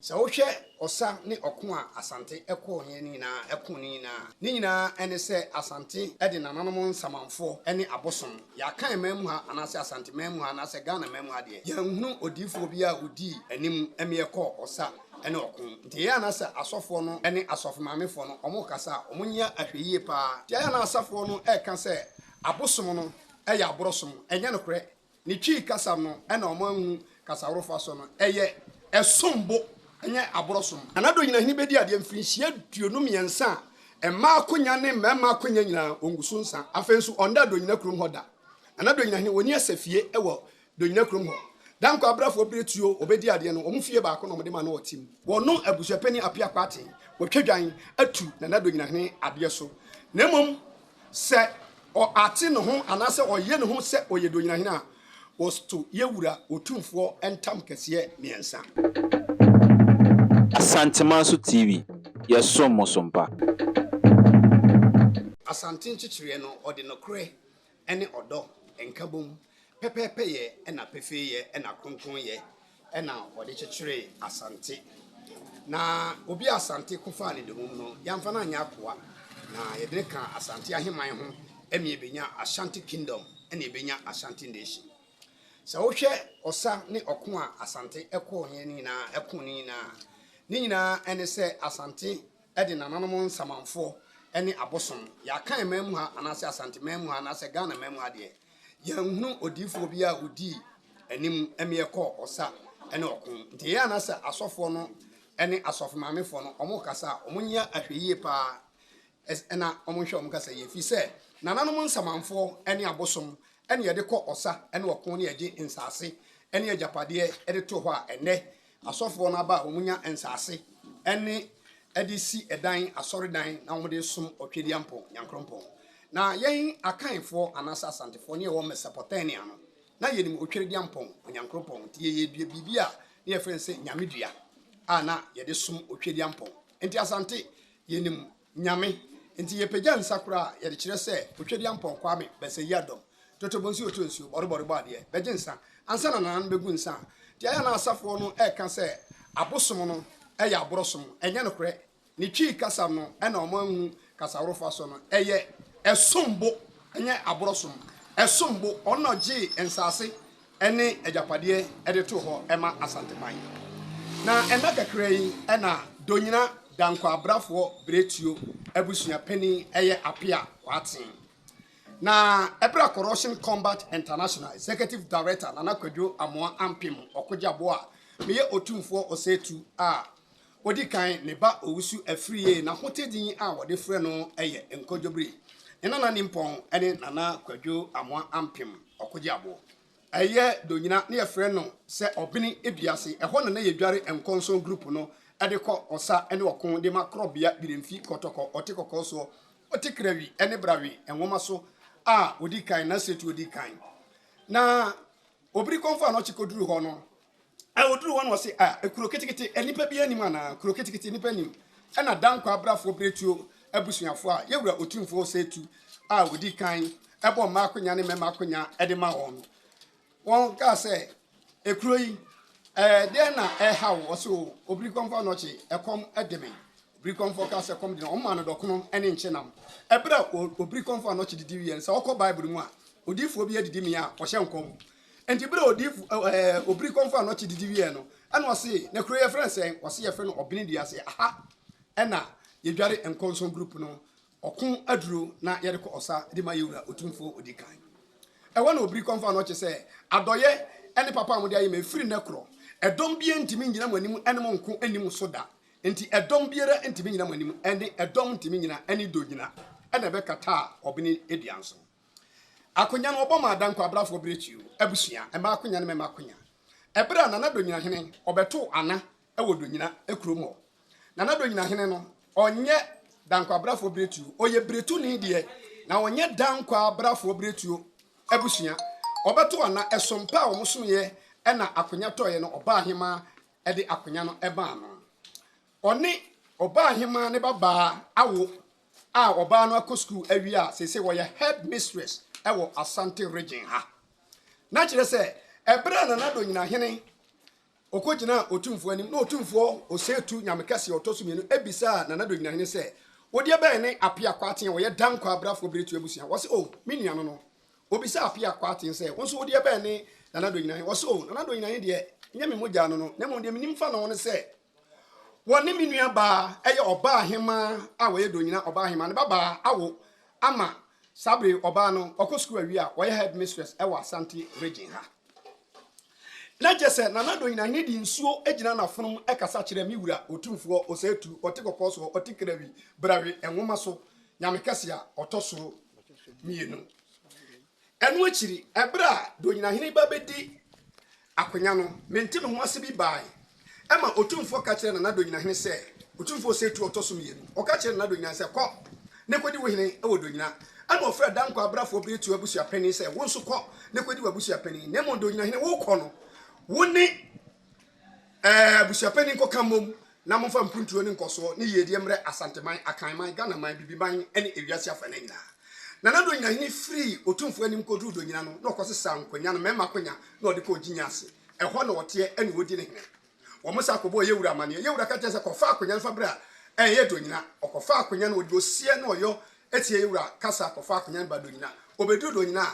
Sɛ wohwɛ ɔsa ne ɔko a Asante kɔeɛ no nyinaa, ɛko no nyinaa, ne nyinaa ne sɛ Asante de nananom nsamanfoɔ ne abosom. Yɛakan man mu ha anaasɛ Asante man mu ha anaasɛ Ghana man mu ha deɛ, yɛanhunu odiyifoɔ biara a ɔdii anim ma yɛkɔɔ ɔsa ne ɔko. Nti ɛyɛ a na sɛ asɔfoɔ no ne asɔfomaamefoɔ no wɔrekasa a, wɔnyɛ ahwɛyie pa ara. Nti ɛyɛ a na asafoɔ no reka sɛ abosom no yɛ aborosom. Ɛnyɛ nokorɛ. Ne Twi kasa no na wɔanhu kasaworofa so no, ɛyɛ ɛsom bo, ɛnyɛ aborɔsom. Nana Donyinahene bɛdi adeɛ mfirinhyia 23 a mmaa akonya ne mmarima akonya nyinaa ɔngu so nsa. Afei nso ɔnda Donyina kurom hɔ da. Nana Donyinahene ɔnni asafie wɔ Donyina kurom hɔ. Dankwa Abrafoɔ berɛ tuo ɔbɛdi adeɛ no, wɔn fie baako na wɔde ma no wɔ Tim. Wɔno abusuapanin Appiah Kwarteng wɔtwa dwan atu Nana Donyinahene adeɛ so. Na mmom Sɛ ɔate ne ho anaasɛ ɔyɛ ne ho sɛ ɔyɛ Donyinahene a, wɔto yɛ wura Otumfoɔ ntam kɛseɛ mmiɛnsa. Asantemanso TV, yɛsom mo som pa. Asante nkyekyereɛ no, ɔde nokorɛ ne ɔdɔ, nkabom, pɛpɛɛpɛyɛ na pefeeyɛ na kronkronyɛ na ɔde kyekyeree Asante. Na obi a Asante ko faa ne domum no, yɛamfa no anyɛ akoa, na yɛde no kaa Asante ahemman ho ma yɛbɛnya Ashanti Kingdom na yɛbɛnya Ashanti Nation. Sɛ wohwɛ ɔsa ne ɔko a Asante kɔeɛ no nyinaa, ɛko no nyinaa, ne nyinaa ne sɛ Asante de nananom nsamanfoɔ ne abosom. Yɛakan man mu ha anaasɛ Asante man mu ha anaasɛ Ghana man mu ha deɛ, Yɛanhunu odiyifoɔ biara a ɔdii anim ma yɛkɔɔ ɔsa ne ɔko. Nti ɛyɛ a na sɛ asɔfoɔ no ne asɔfomaamefoɔ no wɔrekasa a, wɔnyɛ ahwɛyie pa ara na wɔnhwɛ wɔn kasa yie, ɛfiri sɛ nananom nsamanfoɔ ne abosom na yɛde kɔ ɔsa ne ɔko ne yɛgye nsase ne agyapadeɛ de to hɔ a ɛnnɛ Asɔfoɔ no aba a wɔnya nsase ne de si ɛdan, asɔredan, na wɔde som Ɔtwediampɔn, Nyankoropɔn. Na yɛn Akanfoɔ anaasɛ Asantefoɔ ne yɛwɔ Mesopotamia no, na yɛnim Otwediampɔn, Onyankoropɔn, nti yɛyɛ dua biribi a na yɛfrɛ no sɛ Nyame dua a na yɛde som Otwediampɔn. Nti Asante yɛnim Nyame. Nti yɛpagya nsa koraa a, yɛde kyerɛ sɛ Otwadiampɔn Kwame Bɛsɛyi Adɔm, Totobonsu Oto Nsuo, Bɔrebɔre Bɔ Adeɛ, bɛgye nsa ansa na nananom bɛgu nsa a. Nti ɛyɛ a na asafoɔ no reka sɛ abosom no yɛ aborosom. Ɛnyɛ nokorɛ. Ne Twi kasa no na wɔanhu kasaworofa so no, ɛyɛ ɛsom bo, ɛnyɛ aborosom. Ɛsom bo. Ɔno na ɔgyee nsase ne agyapadeɛ de too hɔ ma Asanteman. Na nna kakra yi na Donyina Dankwa Abrafoɔ Biretuo abusua panin yɛ Apea Kwarteng. Na ɛberɛ a Corruption Combat International Executive Director Nana Kwadwo Amoah Ampem Ɔkogyabo a meyɛ Otumfoɔ Osei a ɔdi kan ne ba Owusu Afriyie n'ahote din a wɔde frɛ no yɛ Nkɔdwobiri. Ne nana nimpɔn ne Nana Kwadwo Amoah Ampem Ɔkogyeaboɔ. Ɛyɛ Donyina na yɛfrɛ no sɛ Ɔbene dua ase. Ɛhɔ na na yɛdware Nkɔnsɔn group no de kɔ ɔsa ne ɔko de ma Korɔbea, Biremfi, Kɔtɔkɔ, Ɔte Kɔkɔɔ soɔ, Ɔte Krawi ne Brawe nwoma so a ɔdi kan, Nasretu ɔdi kan. Na Obiri Kɔmfo Anɔkye kɔduruu hɔ no, A Ɔduruu hɔ no ɔse, A, kuro ketekete, nnipa biara nnim anaa? Kuro ketekete, nnipa nnim. Ɛna Dankwa Abrafoɔ Berɛtuo abusuafoɔ a Yɛwura Otumfoɔ Osei Tu a ɔdii kan bɔɔ mmaa akonya ne mmarima akonya de ma wɔn no, wɔn kaa sɛ, Ekuro yi, ɛɛ, deɛn na ɛreha wo? Ɔse, O, Obirikɔmfoɔ Anɔkye, ɛkɔm de me. Obirikɔmfoɔ kaa sɛ ɛkɔm de no, wɔmaa no dɔkono ne nkyenam. Ɛberɛ a Obirikɔmfoɔ Anɔkye didi wieɛ no, sɛ wokɔ Bible mu a, odiyifoɔ bi adidi mee a ɔhyɛ nkɔm. Enti bere a odiyifo ɛɛ Obirikɔmfo Anɔkye didi wieɛ no, ɛna ɔse, na kuro yi yɛfrɛ no sɛn? Ɔse yɛfrɛ no Ɔbene Dua ase. Aha ɛna yɛdware Nkɔnsɔn group no ɔko aduro na yɛde kɔ ɔsa de ma yɛwura Otumfoɔ Odikan. Ɛhɔ na Obirikɔmfo Anɔkye sɛ, adɔyɛ ne papa a mode ayɛ me ɛfiri nnɛ korɔ, ɛdɔm biara ntumi nnyina mo anim ne mo nko nni mo so da. Enti ɛdɔm biara ntumi nnyina mo anim ne ɛdɔm ntumi nnyina ne donyina ɛna ɛbɛkataa Ɔbene Dua so. Akonya no wɔbɔ maa Dankwa Abrafoɔ Biretuo abusua, mmaa akonya ne mmarima akonya. Ɛberɛ a Nana Donyinahene ɔbɛtoo Ana wɔ Donyina kurom hɔ. Nana Donyinahene no ɔnyɛ Dankwa Abrafoɔ Biretuo, ɔyɛ Biretuni deɛ, na ɔnyɛ Dankwa Abrafoɔ Biretuo abusua. Ɔbɛtoo Ana, ɛsom pa a wɔsomeeɛ na akonya tɔeɛ no ɔbaahemaa de akonya no maa no. Ɔne ɔbaahemaa ne babaa awo a ɔbaa no akɔ sukuu awie a seesei ɔyɛ head mistress wɔ Asante region ha. Na kyerɛ sɛ ɛberɛ a Nana Addo Nyinahene Ɔkɔgyinaa Otumfoɔ anim, na Otumfoɔ Osei-Tu Nyame Kɛseɛ a ɔtɔ so mmienu bisaa Nana Donyinahene sɛ, Wo deɛ bɛn ne Apea Kwarteng a ɔyɛ Dankwah Abrafoɔ Biretuo abusua? Ɔse, Oh, me nua no no. Ɔbisaa Apea Kwarteng sɛ, Wo nso wo deɛ bɛn ne Nana Donyinahene? Ɔse, Oh, Nana Donyinahene deɛ, nyɛ me mogya no no, na mmom deɛ menim fa ne ho ne sɛ, wɔne me nua baa yɛ ɔbaa hemaa a ɔyɛ Donyina ɔbaa hemaa ne babaa awo ama saa bere yi ɔbaa no ɔkɔ sukuu awie a ɔyɛ headmistress wɔ Asante region ha. Na kyerɛ sɛ Nana Donyinahene de nsuo gyina n'afonom kasa kyerɛ me wura Otumfoɔ Osei Tu ɔte kɔkɔɔ soɔ ɔte Krawi Brawe nwoma so Nyame kɛse a ɔtɔ so mmienu. Ɛno akyiri, ɛberɛ a Donyinahene ba bɛdi akonya no, mente-me-ho-ase bi baae. Ɛma Otumfoɔ ka kyerɛɛ Nana Donyinahene sɛ, Otumfoɔ Osei Tuo ɔtɔ so mmienu, ɔka kyerɛɛ Nana Donyinahene sɛ, Kɔ na kɔdi wo hene wɔ Donyina. Ɛna ɔfrɛɛ Dankwa Abrafoɔ Biretuo abusua panin sɛ, Wo nso kɔ na kɔdi w'abusua panin. Na mmom Donyinahene, worekɔ no, wo ne Ɛɛ, abusuapanin nkɔka mmom na momfa mpuntuo ne nkɔsoɔ ne yiedie mmrɛ Asanteman, Akanman, Ghanaman, Bibiman ne ewiase afanan nyinaa. Nana Donyinahene firii Otumfoɔ anim kɔduruu Donyina no, na ɔkɔsesaa nkonya no, mmarima akonya, na ɔde kɔɔ Gyinya ase. Ɛhɔ na ɔteɛ ne ɔdi ne hene. Wɔsan kɔbɔɔ Yewura amaneɛ. Yewura ka kyerɛɛ sɛ, Kɔfa akonya no fa bra ɛyɛ Donyina. Ɔkɔfaa akonya no, ɔde oseɛ ne ɔyɔ tie Yewura kasa kɔfaa akonya no baa Donyina. Ɔbɛduruu Donyina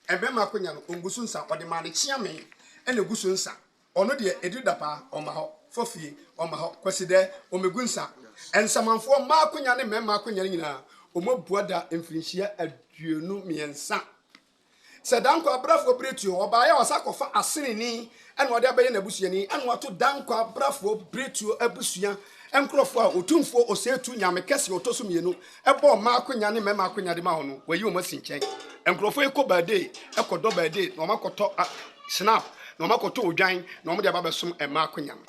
a, mmarima akonya no, ɔngu so nsa, ɔde maa ne kyeame na ɛgu so nsa. Ɔno deɛ ɛduru dapaa, ɔmma hɔ. Fofie, ɔmma hɔ. Kwasidɛ, ɔmmɛgu nsa. Nsamanfoɔ, mmaa akonya ne mmarima akonya no nyinaa, wɔabua da mfirinhyia 23. Sɛ Dankwa Abrafoɔ Biretuo, ɔbaeɛ a ɔsan kɔfa aseneni na ɔde abɛyɛ n'abusuani na wato Dankwa Abrafoɔ Biretuo abusua nkurɔfoɔ a Otumfoɔ Osei-Tutu Nyame Kɛseɛ ɔtɔ so mmienu bɔɔ mmaa akonya ne mmarima akonya de maa wɔn no, wayi wɔn asi nkyɛn. Nkurɔfoɔ yi kɔ Baaday kɔdɔ Baaday na wɔakɔtɔ Schnapp na wɔakɔtɔ odwan na wɔde aba abɛsom mmaa akonya no.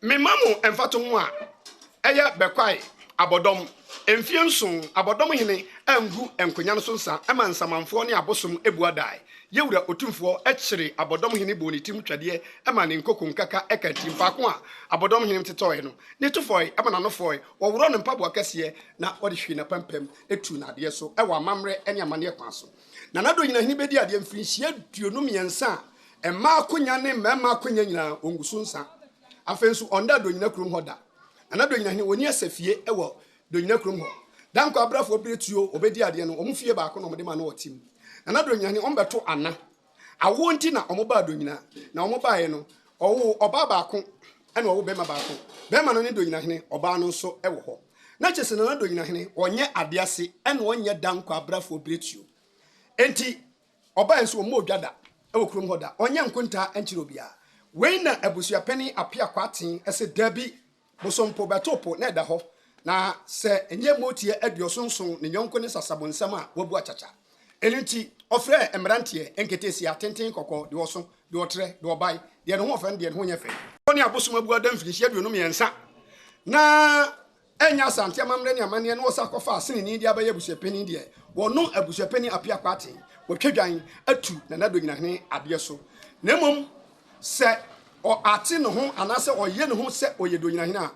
Mema mo mfatoho a ɛyɛ bɛkwae abɔdɔm. Mfeɛ nson, abɔdɔm hene angu nkonya no so nsa ma nsamanfoɔ ne abosom bua dae. Yɛwura Otumfoɔ kyeree abɔdɔm hene bɔɔ ne tirim twadeɛ ma ne nkoko nkaka ka ntim. Faako a abɔdɔm hene tetɔeɛ no, ne to fɔe ma n'ano fɔe. Wɔworɔɔ no mpaboa kɛseɛ na wɔde hwee n'apampam tuu no adeɛ so wɔ amammerɛ ne amanneɛ kwan so. Nana Donyinahene bɛdii adeɛ mfirinhyia 23 a mmaa akonya ne mmarima akonya nyinaa ɔngu so nsa. Afei nso ɔnda Donyina kurom hɔ da. Nana Donyinahene wɔnni asafie wɔ Donyina kurom hɔ. Dankwa Abrafoɔ berɛ tuo wɔbɛdi adeɛ no wɔn fie baako na wɔde ma no wɔ tem. Nana Donyinahene wɔbɛto ana. Awoɔ nti na wɔbaa Donyina. Na wɔbaeɛ no ɔwoo ɔbaa baako ɛna ɔwoo bɛrima baako. Bɛrima no ne Donyinahene, ɔbaa no nso wɔ hɔ. Na kyerɛ sɛ Nana Donyinahene ɔnyɛ adeɛ ase ɛna ɔnyɛ Dankwa Abrafoɔ berɛ tuo. Enti ɔbaeɛ nso ɔmmɔɔ dwa da wɔ kurom hɔ da. Ɔnyɛ nkontaa nkyerɛ obiara. Wei na abusuapanin Appiah Kwarteng se dabi, bosompo bɛto po na ɛda hɔ, na sɛ ɛnyɛ moteɛ aduɔsonson ne yɔnko ne sasabonsam a wabu akyakya. Ɛno nti ɔfrɛɛ mmeranteɛ, nketeesia, tenten, kɔkɔɔ, deɛ ɔso, deɛ ɔtrɛ, deɛ ɔbae, deɛ ne ho ɔfɛ ne deɛ ne ho nyɛ fɛ. Ɔne abosom abu ada mfirinhyia 23 na Ɛnyɛ Asante amammerɛ ne amanneɛ na wɔsan kɔfaa aseneni de abɛyɛ abusuapanin deɛ, wɔno abusuapanin Appiah Kwarteng, wɔtwa dwan atu Nana Donyinahene adeɛ so. Na mmom sɛ ɔate ne ho anaasɛ ɔyɛ ne ho sɛ ɔyɛ Donyinahene a,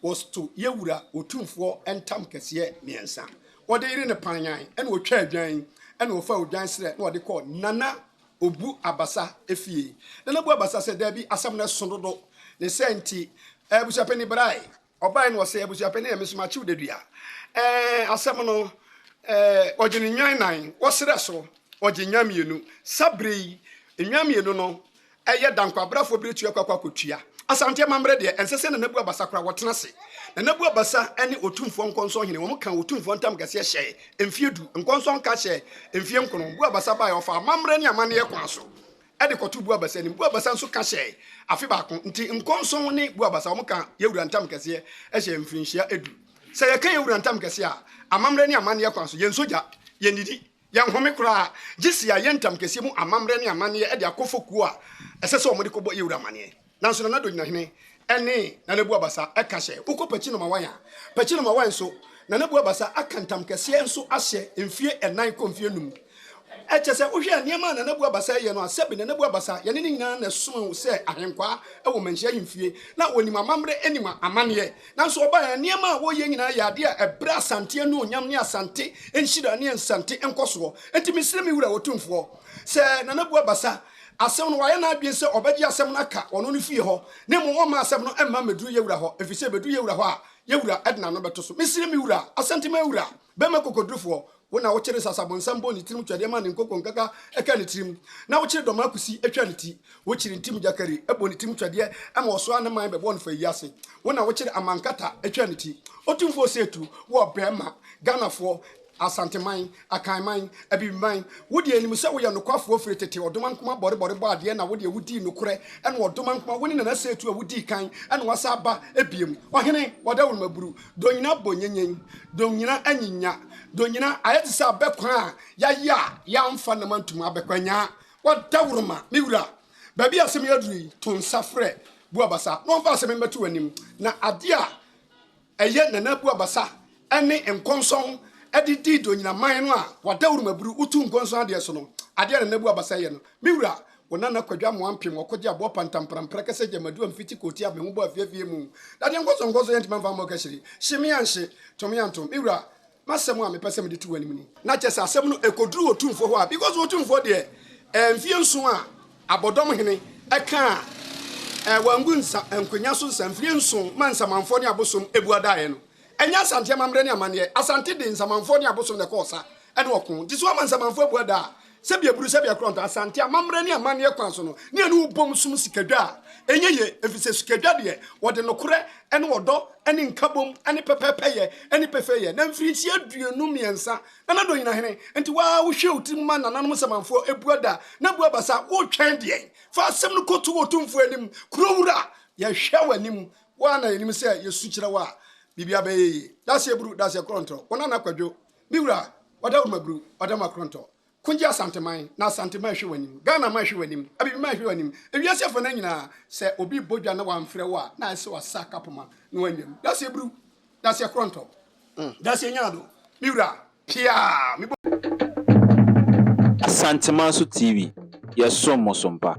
wɔto Yɛwura Otumfoɔ ntam kɛseɛ mmiɛnsa. Wɔde yere no panyan na ɔtwaa dwan na ɔfaa odwan serɛ na ɔde kɔɔ Nana Obu Abasa fie. Nana bu Abasa sɛ, Daabi, asɛm no ɛso dodo. Ne saa nti, abusuapanin brae. Ɔbae no ɔse abusuapanin a meso makyew dadua ɛɛ asɛm no ɛɛ ɔgye ne nnwan nan wɔserɛ so ɔgye nnwan mmienu sa bere yi nnwan mmienu no ɛyɛ dankwabrafoɔ bere tua kɔ akɔ akɔtua Asante amammerɛ deɛ ɛnsɛ sɛ Nana Bu Abasa koraa wɔtena ase Nana Bu Abasa ɛne Otumfoɔ Nkɔnsɔn hene wɔn ka Otumfoɔ ntam kɛseɛ hyɛɛ mfie du Nkɔnsɔn ka hyɛɛ mfie nkono Bu Abasa baeɛ ɔfa amammerɛ ne amanneɛ kwan so de kɔtoo Buabasa anim. Buabasa nso ka hyɛe afe baako. Nti Nkɔnson ne Buabasa wɔka Yɛwura ntam kɛseɛ hyɛɛ mfirinhyia du. Sɛ yɛka Yɛwura ntam kɛseɛ a, amammerɛ ne amanneɛ kwan so, yɛnsɔ gya, yɛnnidi, yɛnhome koraa, gye sɛ yɛayɛ ntam kɛseɛ mu amammerɛ ne amanneɛ de akɔ fokuo a ɛsɛ sɛ wɔde kɔbɔ Yɛwura amanneɛ. Nanso Nana Donyinahene ne Nana Buabasa ka hyɛ. Wokɔ Pakyi Nɔma Wan a, Pakyi Nɔma Wan nso, Nana Buabasa aka ntam kɛseɛ nso ahyɛ mfie nnan kɔ mfie num. Ɛkyɛ sɛ wohwɛ nneɛma a Nana Buabasa yɛ no a, sɛbe Nana Buabasa, yɛne no nyinaa na ɛsom sɛ ahenkwaa wɔ Manhyia ahemfie. Na ɔnim amammerɛ nim amanneɛ. Nanso ɔbaeɛ a, nneɛma a wɔyɛ nyinaa yɛ adeɛ a ɛbrɛ Asante anuonyam ne Asante nhyira ne Asante nkɔsoɔ. Enti mesrɛ me wura Otumfoɔ sɛ Nana Buabasa. Asɛm no, wayɛ n'adwene sɛ ɔbɛgye asɛm no aka ɔno ne fie hɔ, na mmom ɔmma asɛm no mma mmɛduru yɛn wura hɔ, ɛfiri sɛ ɛbɛduru yɛn wura hɔ a, yɛn wura de n'ano bɛto so. Mesrɛ me wura, Asanteman wura, bɛrima kokodurufoɔ, wo na wokyere sasabonsam bɔ ne tirim twɛdeɛ ma ne nkoko nkaka ka ne tirim, na wokyere dɔmaa kusi twa ne ti, wokyere ntim gyakari bɔ ne tirim twɛdeɛ ma ɔsoa ne man bɛbɔ no fa yi ase, wo na wokyere amankata twa ne ti. Otumfoɔ Seetu, wo ɔbarima, Ghanafoɔ, Asanteman, Akanman, Abibiman, wo deɛ yɛnim sɛ woyɛ nokwafoɔ firi tete, Ɔdomankoma bɔrebɔre bɔ adeɛ na wo deɛ wodii nokorɛ ɛna Ɔdomankoma wo ne Nana Seetu a wodii kan ɛna wasa aba biom. Ɔhene, Ɔdawurumaburu, Donyina bɔ nyenyen, Donyina anyinya, Donyina ayɛ te sɛ abɛkwan a yɛayɛ a yɛamfa nam antum abɛkwanyaa. Ɔdawuruma, me wura, baabi a asɛm yi aduru yi, to nsa frɛ Buabasa na ɔmfa asɛm yi mmɛto w'anim na adeɛ a Ɛyɛ Nana Abu Abasa ne nkɔnsɔn de dii Donyina man no a wadawurumaburu wotu nkɔnsɔn adeɛ so no. Adeɛ a Nana Abu Abasa yɛ no, me wura, wo Nana Kwadwo Amoah Mpem ɔkɔgye aboɔ pantampram prɛkɛsɛ gyamadu amfiti kootia me ho bɔ afiafie mu dadeɛ nkɔnsɔn nkɔnsɔn yɛntumi amfa ammɔ kahyire hye me anhye to me anto me wura M'asɛm a mepɛ sɛ mede to w'anim ni. Na kyerɛ sɛ asɛm no ɛkɔduru Otumfoɔ hɔ a, because Otumfoɔ deɛ ɛɛ mfeɛ nson a abɔdɔm hene ɛkaa ɛɛ wangu nsa nkonya so nsa mfeɛ nson ma nsamanfoɔ ne abosom ɛbuadaeɛ no, ɛnyɛ Asante amammerɛ ne amanneɛ. Asante de nsamanfoɔ ne abosom na ɛkɔɔ sa ɛne ɔko. Nti sɛ woama nsamanfoɔ abuada a, Sɛbi aburu, sɛbi akorɔnto, Asante amammerɛ ne amanneɛ kwan so no, ne ɛne wo bom som sikadwa a, ɛnyɛ yie, ɛfiri sɛ sikadwa deɛ, wɔde nokorɛ ne ɔdɔ ne nkabom ne pɛpɛɛpɛyɛ ne pefeeyɛ, na mfirinhyia 23, Nana Donyinahene, nti wo ara wohwie wo tirim ma nananom nsamanfoɔ bua da na bua basa, woretwɛn deɛn? Fa asɛm no kɔto Otumfoɔ anim, kuro wura, yɛhwɛ w'anim, wo ara na yɛnim sɛ yɛsu kyerɛ wo a, biribiara bɛyɛ yie. Dase aburu, dase akorɔnto, wo Nana Kwadwo, Me wura, ɔdawuruma buru, ɔdama korɔntɔ. Kongye Asanteman, na Asanteman hwɛ w'anim, Ghanaman hwɛ w'anim, Abibiman hwɛ w'anim, ewiase afanan nyinaa, sɛ obi bɔ dwa na wamfrɛ wo a, na ayɛ sɛ wasa kapoma na wanyam. Daseɛ buru, daseɛ korɔntɔ, daseɛ nyaado, me wura, piaa, me bɔ. Asanteman so TV, yɛsom mo so mpa.